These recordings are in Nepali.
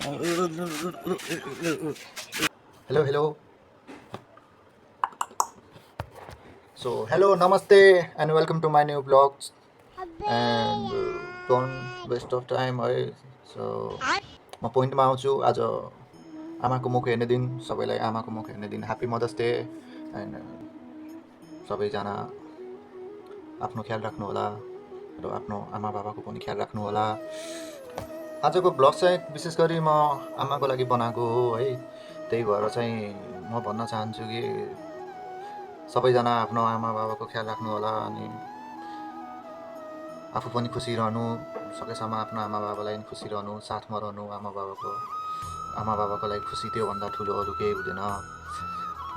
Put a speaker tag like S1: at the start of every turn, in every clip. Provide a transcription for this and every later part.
S1: Hello. So, hello, namaste, and welcome to my new vlogs. And don't waste of time है. So, म पोइन्टमा आउँछु. आज आमाको मुख हेर्ने दिन, सबैलाई आमाको मुख हेर्ने दिन. Happy mother's day. एन्ड सबैजना आफ्नो ख्याल राख्नु होला र आफ्नो आमा बाबाको पनि ख्याल राख्नु होला. आजको ब्लग चाहिँ विशेष गरी म आमाको लागि बनाएको हो है. त्यही भएर चाहिँ म भन्न चाहन्छु कि सबैजना आफ्नो आमा बाबाको ख्याल राख्नु होला अनि आफू पनि खुसी रहनु, सकेसम्म आफ्नो आमा बाबालाई पनि खुसी रहनु, साथमा रहनु. आमा बाबाको लागि खुसी त्योभन्दा ठुलो अरू केही हुँदैन.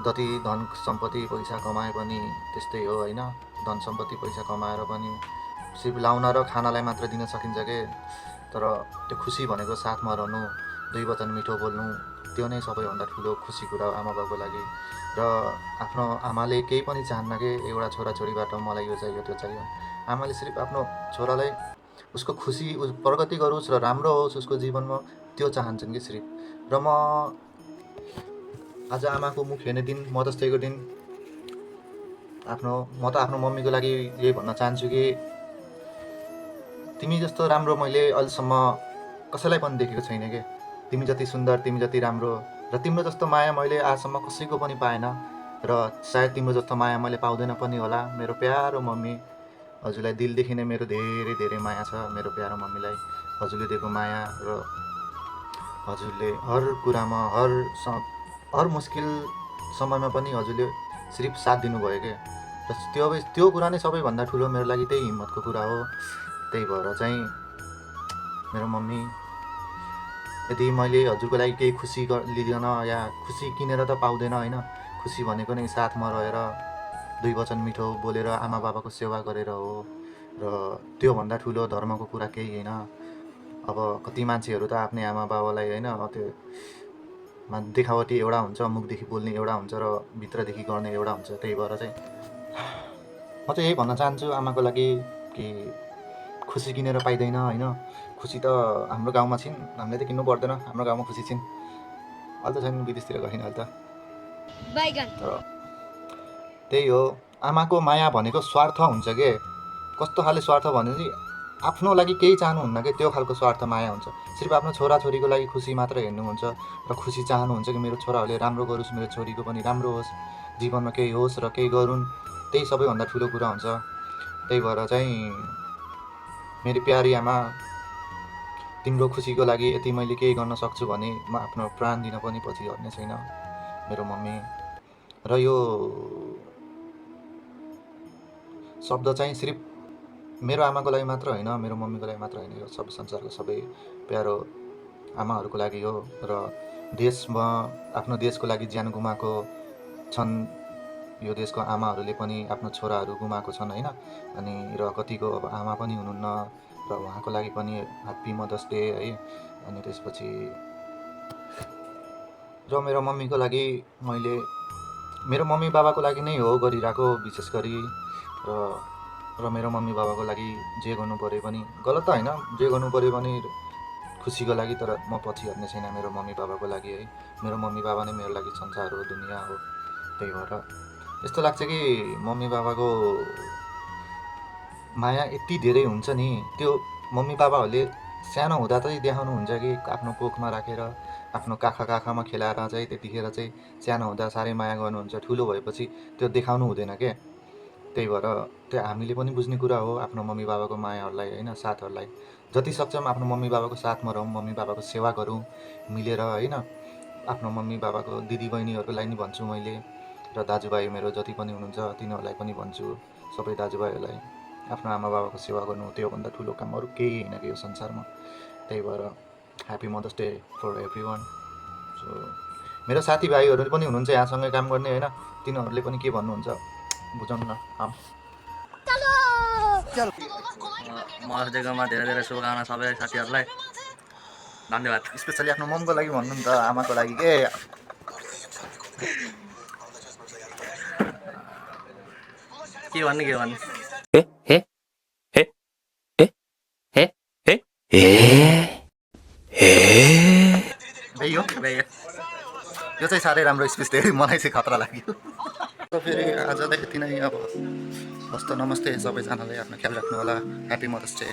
S1: जति धन सम्पत्ति पैसा कमाए पनि त्यस्तै हो होइन. धन सम्पत्ति पैसा कमाएर पनि सिर्फ लाउन र खानालाई मात्र दिन सकिन्छ के. तर त्यो खुसी भनेको साथमा रहनु, दुई वचन मिठो बोल्नु, त्यो नै सबैभन्दा ठुलो खुसी कुरा हो आमा बाबाको लागि. र आफ्नो आमाले केही पनि चाहन्न कि एउटा छोराछोरीबाट मलाई यो चाहियो त्यो चाहियो. आमाले सिर्फ आफ्नो छोरालाई उसको खुसी प्रगति गरोस् र राम्रो होस् उसको जीवनमा, त्यो चाहन्छन् कि सिर्फ. र म आज आमाको मुख हेर्ने दिन, मदर्स डेको दिन म त आफ्नो मम्मीको लागि यही भन्न चाहन्छु कि तिमी जस्तो राम्रो मैले अहिलेसम्म कसैलाई पनि देखेको छैन के. तिमी जति सुन्दर, तिमी जति राम्रो र तिम्रो जस्तो माया मैले आजसम्म कसैको पनि पाएन र सायद तिम्रो जस्तो माया मैले पाउँदैन पनि होला. मेरो प्यारो मम्मी, हजुरलाई दिलदेखि नै मेरो धेरै धेरै माया छ. मेरो प्यारो मम्मीलाई हजुरले दिएको माया र हजुरले हर कुरामा हर मुस्किल समयमा पनि हजुरले सिर्फ साथ दिनुभयो के. र त्यो कुरा नै सबैभन्दा ठुलो मेरो लागि त्यही हिम्मतको कुरा हो. त्यही भएर चाहिँ मेरो मम्मी, यदि मैले हजुरको लागि केही खुसी लिँदैन या खुसी किनेर त पाउँदैन होइन. खुसी भनेको नै साथमा रहेर दुई वचन मिठो बोलेर आमा बाबाको सेवा गरेर हो. र त्योभन्दा ठुलो धर्मको कुरा केही होइन. अब कति मान्छेहरू त आफ्नै आमा बाबालाई होइन त्यो देखावटी एउटा हुन्छ, मुखदेखि बोल्ने एउटा हुन्छ र भित्रदेखि गर्ने एउटा हुन्छ. त्यही भएर चाहिँ म चाहिँ यही भन्न चाहन्छु आमाको लागि कि खुसी किनेर पाइँदैन होइन. खुसी त हाम्रो गाउँमा छिन्, हामीले त किन्नु पर्दैन. हाम्रो गाउँमा खुसी छिन्. अहिले त छैन, विदेशतिर गएन अहिले त. त्यही हो, आमाको माया भनेको स्वार्थ हुन्छ के. कस्तो खाले स्वार्थ भने चाहिँ आफ्नो लागि केही चाहनुहुन्न कि, त्यो खालको स्वार्थ माया हुन्छ. सिर्फ आफ्नो छोराछोरीको लागि खुसी मात्र हेर्नुहुन्छ र खुसी चाहनुहुन्छ कि मेरो छोराहरूले राम्रो गरोस्, मेरो छोरीको पनि राम्रो होस्, जीवनमा केही होस् र केही गरून्. त्यही सबैभन्दा ठुलो कुरा हुन्छ. त्यही भएर चाहिँ मेरो प्यारी आमा, तिम्रो खुसीको लागि यति मैले केही गर्न सक्छु भने म आफ्नो प्राण दिन पनि पछि हट्ने छैन मेरो मम्मी. र यो शब्द चाहिँ सिर्फ मेरो आमाको लागि मात्र होइन, मेरो मम्मीको लागि मात्र होइन. यो सबै संसारको सबै प्यारो आमाहरूको लागि हो. र देशमा आफ्नो देशको लागि ज्यान गुमाएको छन्. यो देशको आमाहरूले पनि आफ्नो छोराहरू गुमाएको छन् होइन. अनि र कतिको अब आमा पनि हुनुहुन्न र उहाँको लागि पनि ह्याप्पी मदर्स डे है. अनि त्यसपछि र मेरो मम्मीको लागि मैले मेरो मम्मी बाबाको लागि नै हो गरिरहेको विशेष गरी. र मेरो मम्मी बाबाको लागि जे गर्नु पऱ्यो पनि, गलत त होइन, जे गर्नु पऱ्यो पनि खुसीको लागि. तर म पछि हट्ने छैन मेरो मम्मी बाबाको लागि है. मेरो मम्मी बाबा नै मेरो लागि संसार हो, दुनियाँ हो. त्यही भएर यस्तो लाग्छ कि मम्मी बाबाको माया यति धेरै हुन्छ नि. त्यो मम्मी बाबाहरूले सानो हुँदा चाहिँ देखाउनुहुन्छ कि आफ्नो कोखमा राखेर आफ्नो काखमा खेलाएर चाहिँ त्यतिखेर चाहिँ सानो हुँदा साह्रै माया गर्नुहुन्छ. ठुलो भएपछि त्यो देखाउनु हुँदैन क्या. त्यही भएर त्यो हामीले पनि बुझ्ने कुरा हो आफ्नो मम्मी बाबाको मायाहरूलाई होइन, साथहरूलाई. जति सक्छौँ आफ्नो मम्मी बाबाको साथमा रहौँ, मम्मी बाबाको सेवा गरौँ मिलेर होइन. आफ्नो मम्मी बाबाको दिदी बहिनीहरूलाई नि भन्छु मैले, र दाजुभाइ मेरो जति पनि हुनुहुन्छ तिनीहरूलाई पनि भन्छु, सबै दाजुभाइहरूलाई आफ्नो आमा बाबाको सेवा गर्नु त्योभन्दा ठुलो काम अरू केही होइन कि यो संसारमा. त्यही भएर happy mother's day for everyone. सो मेरो साथीभाइहरू पनि हुनुहुन्छ यहाँसँगै काम गर्ने होइन, तिनीहरूले पनि के भन्नुहुन्छ बुझाउनु न.
S2: मदर्स डेकोमा धेरै धेरै शुभकामना सबै साथीहरूलाई. धन्यवाद.
S1: स्पेसली आफ्नो ममको लागि भन्नु नि त, आमाको लागि के.
S2: के भन्ने
S3: ए
S1: यो यो चाहिँ साह्रै राम्रो स्पिच थियो मलाई चाहिँ खतरा लाग्यो र फेरि आजलाई यति नै अब हस्त नमस्ते सबैजनाले आफ्नो ख्याल राख्नु होला ह्याप्पी मदर्स डे